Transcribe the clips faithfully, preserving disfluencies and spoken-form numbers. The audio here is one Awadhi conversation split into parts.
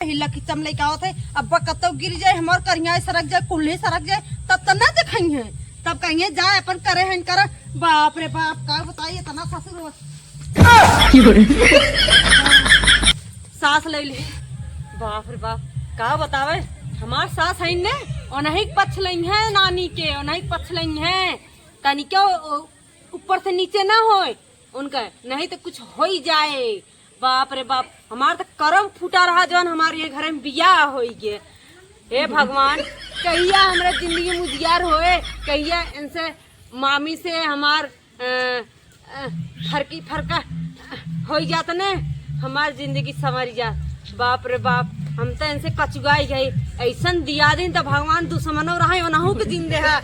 हिला खिच्चा में लइके आवत है, अब कतौ गिर जाए, हमार करिया सरक जाए, कुल्ही सरक जाए, तब त ना देखइहैं। तब कहिहैं, "जा अपन करे हन कर।" बाप रे बाप, का बताई, इतना ससुर हो। सास ले ले। बाप रे बाप, का बतावे, हमार सास है ने, ओनही के पक्ष लइहैं, नानी के, ओनही के पक्ष लइहैं। तनिको उ-, ऊपर से नीचे ना होए उनका, नहीं तो कुछ हो ही जाए। बाप रे बाप, हमार तो करम फूटा रहा जौन हमार ये घरे में बियाह होई गे। हे भगवान, कहिया हमरा जिंदगी में उजियार होए, कहिया इनसे मामी से हमार, अ, अ, फरकी फरका होई जात ने, हमार जिंदगी संवरी जात। बाप रे बाप, हम तो इनसे कचुआई गई। ऐसन दियादिन तो भगवान दुश्मनो रहे, ओनहू के जिंदे है।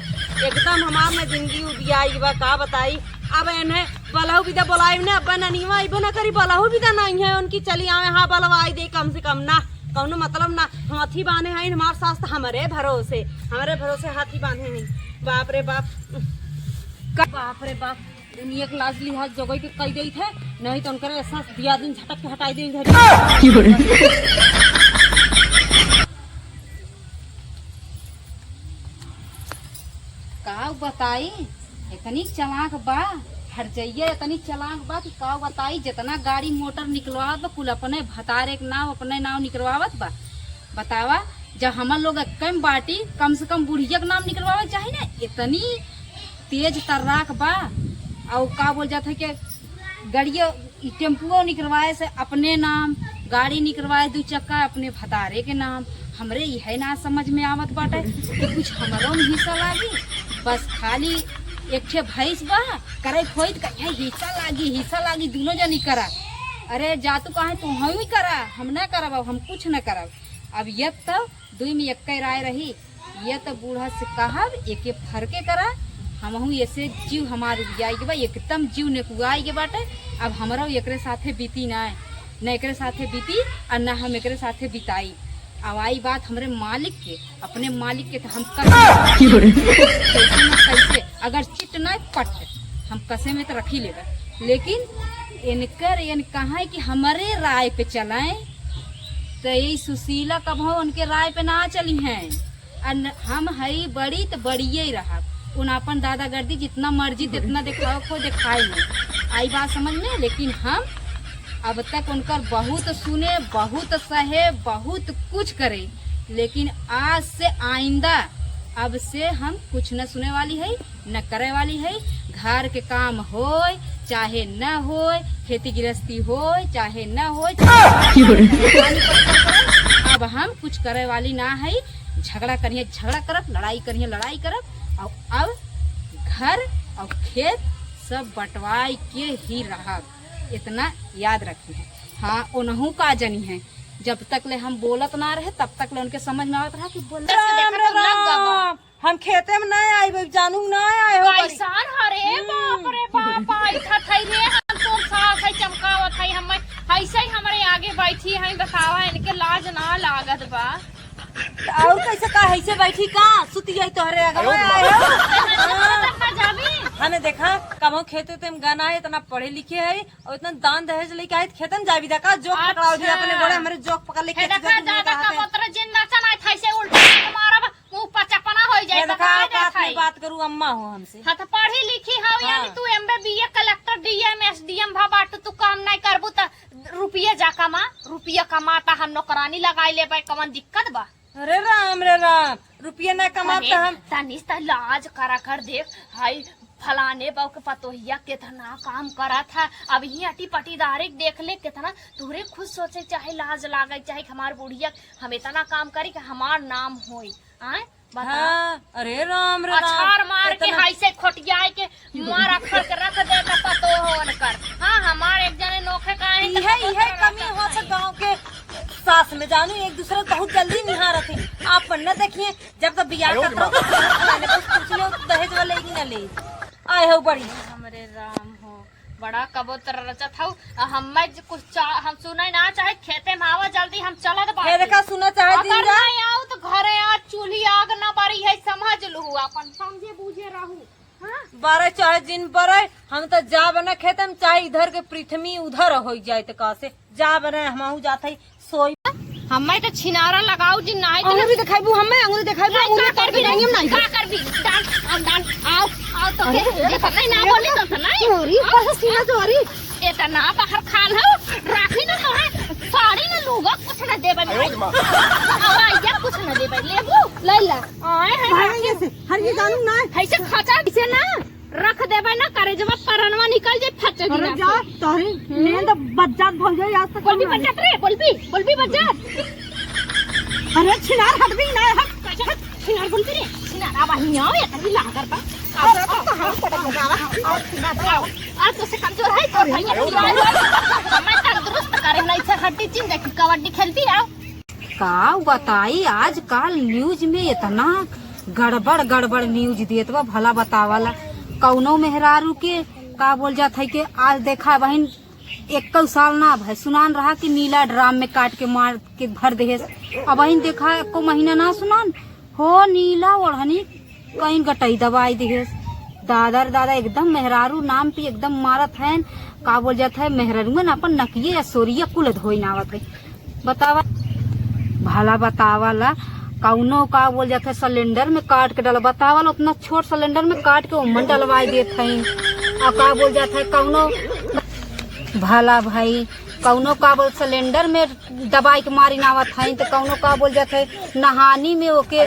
एकदम हमार ना जिंदगी उबियाई बा, का बताई। अब इन्हें बलहू बिदा बोलाइब ने, अब ननिया अइबे ना करी, बलहू बिदा नहीं है उनकी। चली आवे, हाँ, बलवा आई दे कम से कम ना, कौनो मतलब ना। हाथी बांधे हैं हमार सास तो हमरे भरोसे, हमरे भरोसे हाथी बांधे हैं। बाप रे बाप, बाप रे बाप, दुनिया के लाज लिहाज जगह के कई देत है, नहीं तो उनकर एहसास दियादिन झटक के हटाई दे इधर। का बताई, इतनी चालाक बा, हर जइया इतनी चालाक बा कि का बताई, जितना गाड़ी मोटर निकलवावत बा, कुल अपने भतारे के नाव, अपने नाव निकलवावत बा। बतावा, जब हमन लोग एक्के में बाटी, कम से कम बुढ़िया के नाम निकलवावे चाही ना, इतनी तेज तर्राक बा। और का बोल जात है कि गड़ियो, ई टेम्पुओ निकलवाए से अपने नाम, गाड़ी निकलवाए दू चक्का अपने भतारे के नाम। हमरे इहे ना समझ में आवत बाटे कि कुछ हमरो में हिस्सा लागी। बस खाली एक ठे भैंस बा, करे खोई त कहिया हिस्सा लागी, हिस्सा लागी, दुनो जनी करा। अरे जा तू कहे तू ही करा, हम ना करब, अब हम कुछ ना करब। अब ये तो दुई में एक्के राय रही, ये तो बूढ़ा से कहब, एके फरके करा, हमहू ऐसे जीव हमार उबियाई के बा, एकदम जीव नेकुआई के बाटे। अब हमरो एकरे साथे बीती ना, न एकरे साथे बीती और न हम एकरे साथे बिताई। अब आई बात हमरे मालिक के, अपने मालिक के तो हम कसे कैसे न कैसे, अगर चिट ना पट, हम कसे में तो रखी लेबे, लेकिन इनकर एन कहा है कि हमरे राय पे चलाएं, तो यही सुशीला कबहू उनके राय पे ना चली हैं। अन-, हम हई बड़ी त बड़िए रहब। उन आपन दादागर्दी जितना मर्जी तितना देखावे को देखाई नहीं। आई बात समझ में? लेकिन हम अब तक उनकर बहुत सुने, बहुत सहे, बहुत कुछ करे, लेकिन आज से आइंदा अब से हम कुछ न सुने वाली है, न करे वाली है। घर के काम होय चाहे न होय, खेती गृहस्थी होय चाहे न होय, चाहे पानी पत्थर पड़े, अब हम कुछ करे वाली ना है। झगड़ा करिए झगड़ा करब, लड़ाई करिए लड़ाई करब, और अब घर और खेत सब बंटवाई के ही रहब, इतना याद रखिए। हाँ, ओनहू का जनी है, जब तक ले हम बोलत ना रहे तब तक ले उनके समझ में आवत रहा कि बोल। राम रे राम। हम खेते में ना आइब, जानू ना आए हो बड़ी। कैसन हरे? हम्म। बाप रे बाप, आई था थई रे, हम तो सास है चमकावत है, हम ऐसे ही हमरे आगे बैठी है, बतावा, इनके लाज ना लागत बा। और कैसे का ऐसे बैठी का? सुती है तोहरे आगे अरे आए हो। ना जाबी। हमें देखा, कबहू खेते ते में गना है, इतना पढ़े लिखे है और इतना दान दहेज लेके आए, खेते में जाबी देखा, जोक पकड़ाओ दिया अच्छा। अपने गोड़े, हमरे जोक पकड़ लेके हे देखा, ज्यादा का मत रे, जिन नाचा ना था, ऐसे उल्टा मारब। मुंह पर चपना होई जाई, ये तो देखा, काहे औकात में देखाई? बात करू, अम्मा हो हमसे। हाँ, तो पढ़ी लिखी हो, हाँ। यानी तू एमबे, बीए, कलेक्टर, डीएम, एसडीएम भा बाटू, तू काम नहीं करबू, त रुपये जा कमा, रुपये कमा, त हम नौकरानी लगाई लेबे, कवन दिक्कत बा? अरे राम रे राम, रुपये ना कमा अरे, त हम तनी त लाज करा कर देख, हाय, फलाने बाऊ के पतोहिया केतना काम करत है, अब ही अटी पटीदारे के देख ले, केतना तोहरे खुद सोचे चाहे लाज लागे, चाहे कि हमार बुढ़िया, हम इतना काम करी कि हमार नाम होई। आय, बता। हाँ, अरे राम रे राम, अछार मार के इतना हाई से खोटियाए के मार अखड़ के रख दे त पतो हो उनकर। हाँ, हमार एक जने नोखे का है त इहे, पतो इहे चला कमी हो सकता से है। गाँव के सास में जानू, एक दूसरे को बहुत जल्दी निहारत है। आप न देखिए, जब तो बियाह अरे करत रहो, तो फलाने बस पूछ लो, दहेज वाले ही ना ले आए हो बड़ी। हमरे राम हो, बड़ा कबूतर रचत हऊ। आ हम्मे ज-, कुछ चा-, हम सुने ना चाहे, खेते में आवा जल्दी, हम चलत बाटी। हे देखा, सुना चाहे अगर जिंदा। नहीं आऊ तो घरे आ चूल्ही आग ना बारी है, समझ लू अपन, समझे बूझे रहू। हाँ? बारे चाहे जिन बरे, हम तो जाब ना खेते में, चाहे इधर के पृथ्वी उधर हो जाए तो का से। जा बने, हमहू जात हई सोई। हम्मे तो छिनारा लगाऊ जी, नाहीं तो अंगुरी देखाइबू, हम्मे अंगुरी देखाइबू, नाहीं, अंगुरी का करबी रे? नहीं, हम नहीं। का करबी? डाल, आओ, डाल, आओ, आओ तो अरे, के, अरे, ये तो नहीं, ना अरे, बोली तो, तो नहीं। अरे, आओ। बस सीना तो, अरे। इतना बाहर खाल हो, राखी ना तो है, साड़ी ना लूगा, कुछ ना देबे भाई। अरे माँ। हवाई जहाज कुछ ना देबे, लेबू? ले ला। आए हैं भाई, राखी। ये से, हर ये जानू ना। ऐसे खचा, ऐसे ना। रख देबे ना, करेजवा परनवा निकल जाई, फट अरे दिना जा, से। तोहरी हम्म। नींद बज्जात भौजाई आज तक बोलबी ना। बज्जात रे, बोलबी, बोलबी बज्जात। अरे छिनार हटबी ना, हट। कैसे हट? छिनार बोलबी रे, छिनार, अब हियाँ आओ, ये तभी लागर बा। आओ, अरे आओ, तो हम आओ, पटक आओ, बजावा। आओ, आओ, छिनार, आओ। आज तो से कमजोर है, तो अरे भैया, अरे। छिनार, मैं तंदुरुस्त करे ना, इसे हड्डी चिन देखी, कबड्डी खेलबी, आओ। का बताई, आजकल news में इतना गड़बड़ गड़बड़ news देत बा, भला बतावला। कौनो मेहरारू के का बोल जात है कि आज देखा बहिन, एक्कौ साल ना भय सुनान रहा कि नीला ड्राम में काट के मार के भर देहेस। अब बहिन देखा एक्को महीना ना सुनान हो, नीला ओढ़नी कहीं गटई दबाई दिहेस। दादा रे दादा, एकदम मेहरारू नाम पे एकदम मारत हैं। का बोल जात है, मेहरारू में ना अपन नकिये या सोरिया कुल धोई ना आवत है। बतावा, भला बतावा ला, कौनो का बोल जात है, सिलेंडर में काट के डाला। बतावा ला, उतना छोट सिलेंडर में काट के ओमन डलवाई देत हैं। और का बोल जात है, कौनो भला भाई, कौनो का बोल सिलेंडर में दबाई के मारी नावत हईं, त कौनो का बोल जात है, नहानी में ओके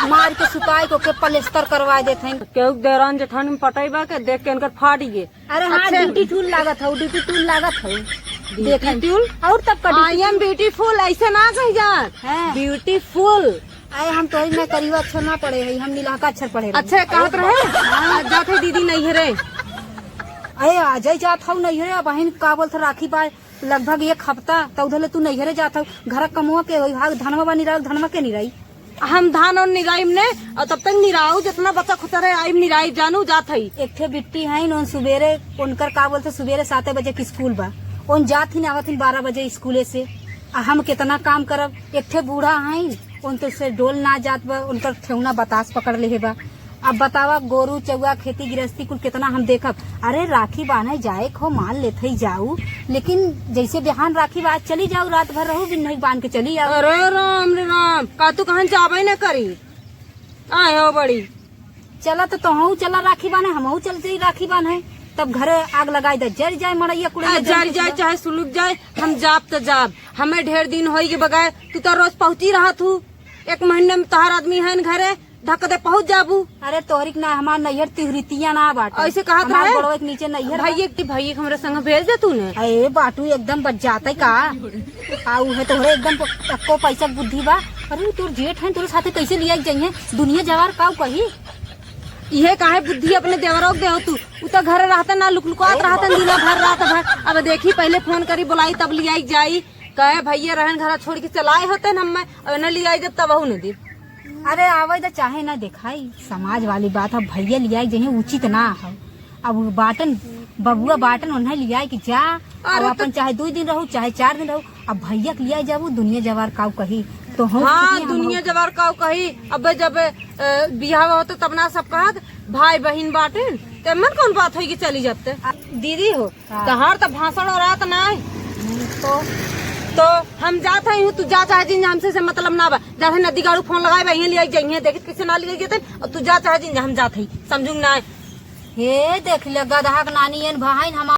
मार के सुताई के ओके पलेस्तर करवा देत हईं। केहू के देवरान जेठानी में पटाई बा के देख के इनकर फाट गए। अरे हाँ, अच्छा। Beautiful लागत हौ, beautiful लागत हौ। Beautiful? और तब का I am beautiful? Beautiful, ऐसे ना कही जात। हाँ। Beautiful। अरे हम तोहरी नौकरिया अच्छा ना पड़े है, हम नीलहका अक्षर पढ़े रहे। अच्छा, कहत रहे? हाँ। आज जात है दीदी नैहरे। अरे आ जाई जात हौ नैहरे, अब बहिन का बोलत राखी बा लगभग एक हफ्ता, त उधर ले तू नैहरे जात हौ, घर कमवा के होई, भाग धनवा बा निराई, धनवा के निराई। हम धान और निराई ने, और तब तक निराऊ जितना बचा खुचा रहे, आइम निराई जानू जात हई। एक ठे बिट्टी है, उन सुबेरे उनकर का बोलते, सुबेरे सात बजे के स्कूल बा, उन जात ही ना आवत ही बारह बजे स्कूले से। आ हम कितना काम करब, एक ठे बूढ़ा है, उन तो से डोल ना जात बा, उनकर ठेहुना बतास पकड़ लेहे बा। अब बतावा, गोरू, चउआ, खेती गृहस्थी कुल कितना हम देखब। अरे, राखी बान्हे जाए को मान लेत हई जाऊ, लेकिन जैसे बिहान राखी बा, आज चली जाऊ, रात भर रहू, बिन नहीं बांध के चली आऊ। अरे राम रे राम, का तू कहाँ जाबे न करी? आए हो बड़ी। चला तो तोहू चला राखी बान्हे, हमहू चल जाई राखी बान्हे, तब घरे आग लगाई दे, जर जाए मड़ैया कुड़ैया, आ, जर जर जाए कुछ। चाहे सुलग जाए, हम जाब त जाब। हमें ढेर दिन होई के बगाए, तू तो रोज पहुँची रहत हू, एक महीने में तोहार आदमी है न घरे, धक दे पहुँच जाबू। अरे तोहरी के ना, हमार नैहर तिहरितिया ना बाटे। ऐसे कहत हमार रहे? गोड़वा के नीचे नैहर बा। भैया के, भैया के हमरे संग भेज दे तू ने। अरे बाटू एकदम बच जाते का? आ उहे तोहरे एकदम प-, एको पैसा के बुद्धि बा। अरे तोर जेठ है, तोरे साथे कैसे लिया के जाइए? दुनिया जवार काऊ कही? इहे काहे बुद्धि अपने देवरों के देहो तू? उ तो घरे रहते ना, लुकलुकात रहते दिना भर रात भर। अब देखी पहले फोन करी, बुलाई तब लिया के जाई। कहे भैया रहन घरा छोड़ के चलाए होते न हमें, और न लियाई जब तबहू न दे। अरे आवे द चाहे ना देखाई, समाज वाली बात है, भैया लियाई जइहे उचित ना हो। अब उ बाटन, बबुआ बाटन उन्हें लियाई कि जा, अरे अब तो अपन चाहे दो दिन रहू चाहे चार दिन रहू, अब भैया के लियाई जाबू दुनिया जवार काऊ कही। तो हो हाँ, चुकी हम दुनिया हो। जवार काऊ कही। अब जब अ, बियाह होता तब ना सब कहत भाई बहिन बाटन, ते मन कौन बात होई कि चली जाते। आ, दीदी हो, हाँ। तहार त भाषण हो रहा त ना है। हम्म, तो? तो हम जात हई हूँ, तू जा चाहे जिन, हमसे से मतलब ना बा। जात है नदी गाड़ू फोन लगाए बा, यहीं ले आई जाइए, देखित कैसे ना ले आई जाते, और तू जा चाहे जिन, हम जात हई, समझू ना है। हे देख ले गदहा के नानी एन भाई हमार